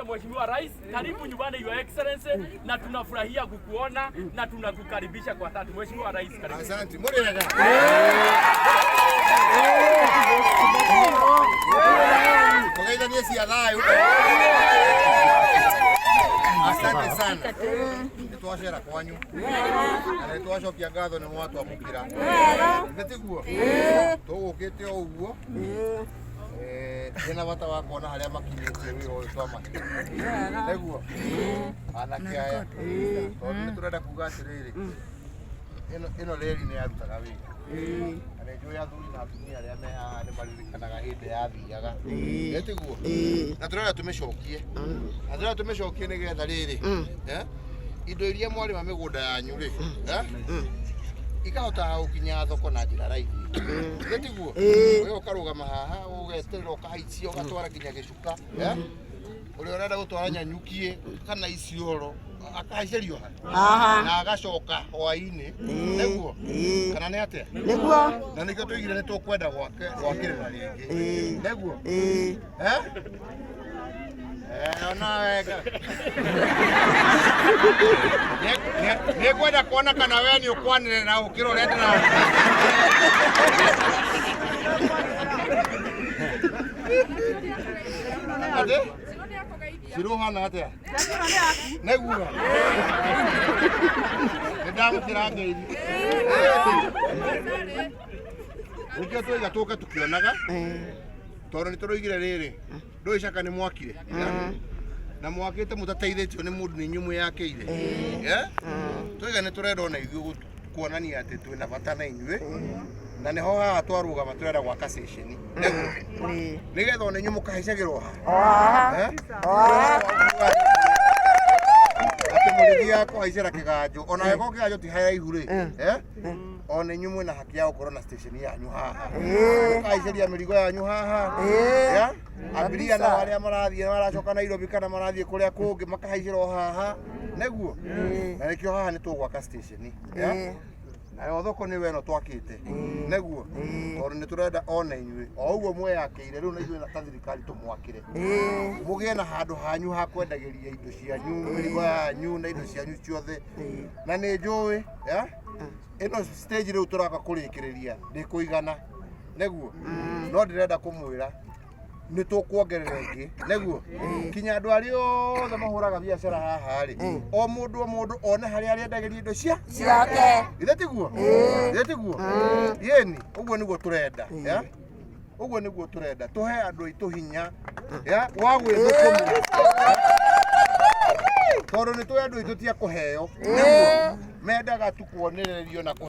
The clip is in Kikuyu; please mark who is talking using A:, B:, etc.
A: Mheshimiwa Rais, karibu nyumbani Your Excellency, na tunafurahia kukuona na tunakukaribisha kwa dhati. Mheshimiwa Rais, karibu.
B: Asante. Mũrĩega. Mũgeithanie cia thayũ. Asante sana. Nĩ twacera kwanyu na nĩ twacokia ngatho nĩ mwatwamũkĩra. Githĩ tiguo? Tũgũkĩte o ũguo. Ndĩna bata wa kuona harĩa makinyĩtie wĩra ũyũ twamahe. Nĩguo? Anake aya. Tondũ nĩ tũrenda kuga atĩrĩrĩ, ĩno reri nĩ yarutaga wĩra. Na nĩ njũĩ athuri na atumia arĩa me haha nĩ maririkanaga hĩndĩ yathiaga. Ĩ tiguo? Na tũrenda tũmĩcokie. Na tũrenda tũmĩcokie nĩgetha rĩrĩ, indo iria mwarĩma mĩgũnda yanyu rĩ, ikahotaga gũkinya thoko na njĩra raithi. Githĩ tiguo? We ũkarũgama haha ũgeterera ũkahaicia ũgatwara nginya gĩcuka, eh? Ũrĩa ũrenda gũtwara Nyanyukiĩ kana Isiolo akahaicĩrio ha
C: Haha.
B: na agacoka hwainĩ, nĩguo kana nĩ atĩa?
C: Nĩguo.
B: Na nĩkĩo tũigire nĩ tũkwenda gwakĩrĩra rĩngĩ, nĩguo? Eh? Eh, ona wega. Nĩ ngwenda kuona kana we nĩ ũkwanĩrĩra gũkĩra ũrĩa ndĩra. Atĩ? Cirũ ũhana atĩa? Nĩguo. Nĩ ndamũkĩra ngeithi. Nĩkĩo twaiga tũke tũkĩonaga tondũ nĩ tũroigire rĩrĩ ndũĩ caka nĩ mwakire na mwakĩte mũtateithĩtio nĩ mũndũ nĩ inyuĩ mwĩyakĩire. Eh? Twaiga nĩ tũrenda ona ithuĩ kuonania atĩ twĩna bata na inyuĩ na nĩho haha twarũgama tũrenda gwaka ceceni nĩguo nĩgetha ona inyuĩ mũkahaicagĩrwo haha. Eh? Atĩ mũrĩthiaga kũhaicĩra kĩganjo ona angĩkorwo kĩganjo ti haraihu rĩ, eh? Ona inyuĩ mwĩna haki ya gũkorwo na station yanyu haha, mũkahaicĩria mĩrigo yanyu haha. Ya? Abiria nao arĩa marathiĩ maracoka Nairobi kana marathiĩ kũrĩa kũngĩ makahaicĩra o haha, nĩguo? Na nĩkĩo haha nĩ tũgwaka station. Ya? Nayo thoko nĩyo ĩno twakĩte, nĩguo? Tondũ nĩ tũrenda ona inyuĩ o ũguo mweyakĩire rĩu na ithuĩ ta thirikari tũmwakĩre mũgĩe na handũ hanyu ha kwendagĩria indo cianyu, mĩrigo yanyu na indo cianyu ciothe. Na nĩ njũĩ ya ĩno stage rĩu tũraka kũrĩkĩrĩria ndĩkũigana, nĩguo? No ndĩrenda kũmwĩra nĩ tũkuongerera ĩngĩ, nĩguo kinya andũ arĩa othe mahũraga biacara haha rĩ, o mũndũ o mũndũ one harĩa arĩendagĩria indo cia
C: ciake.
B: Githĩ tiguo? Githĩ tiguo? Yeni ũguo nĩguo tũrenda, ya? Ũguo nĩguo tũrenda tũhe andũ aitũ hinya, ya, wa gwĩthũkũmĩra tondũ nĩ tũĩ andũ aitũ ti a kũheo, nĩguo mendaga tu kuonererio na kũheo.